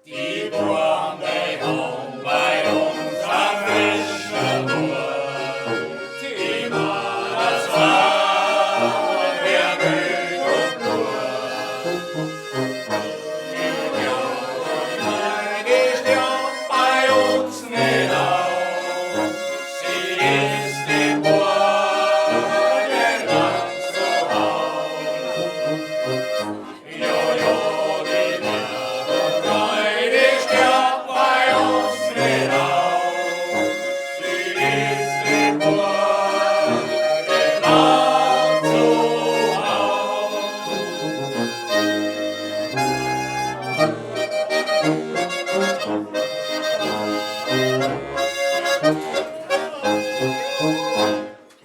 Die Buam, die haben bei uns a frischer Bub. Die Maler zwar, wer Glück und Blut. Die Jungfrau, die stirbt bei uns nicht auf. Sie ist im Burgenland zu Haus. Jo, jo, die Freude stirbt bei uns nicht auf. Sie ist im Burgenland zu Haus.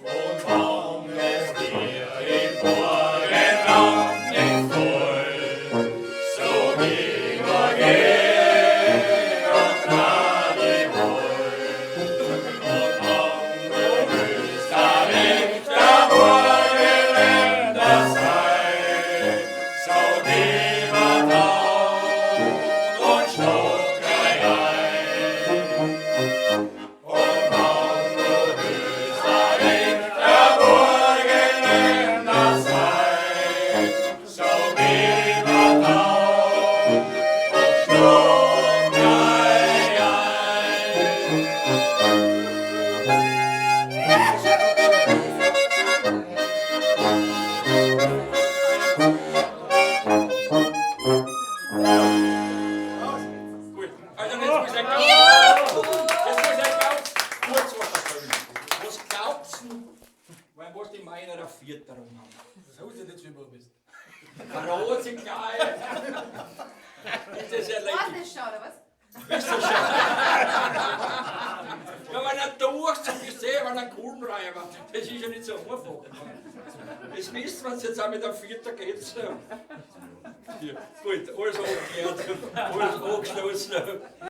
Und wann es dir im Burgenland nicht voll, so geh nur geh und trau dich wohl. Und wann du willst, da nicht der Burgenländer sein, so geh mal down und schluck gleich ein. Und wann du willst, da nicht der Burgenländer sein, so geh mal down und schluck gleich ein. Gut, also jetzt muss ich ganz, jetzt muss ich ganz kurz was erzählen. Was glaubt's denn, weil was die meiner Vierterung haben? Das wusste ich nicht, wie du bist. Verrat sie gleich. Ist das War's erledigt? nicht schon, oder was? Bist du schon? Ja, wenn er durch, ich sehe, wenn er Kulmreiher war. Das ist ja nicht so einfach. Das wisst man jetzt auch mit der Vierter geht's. Ja, gut, alles angeklärt, alles angeschlossen.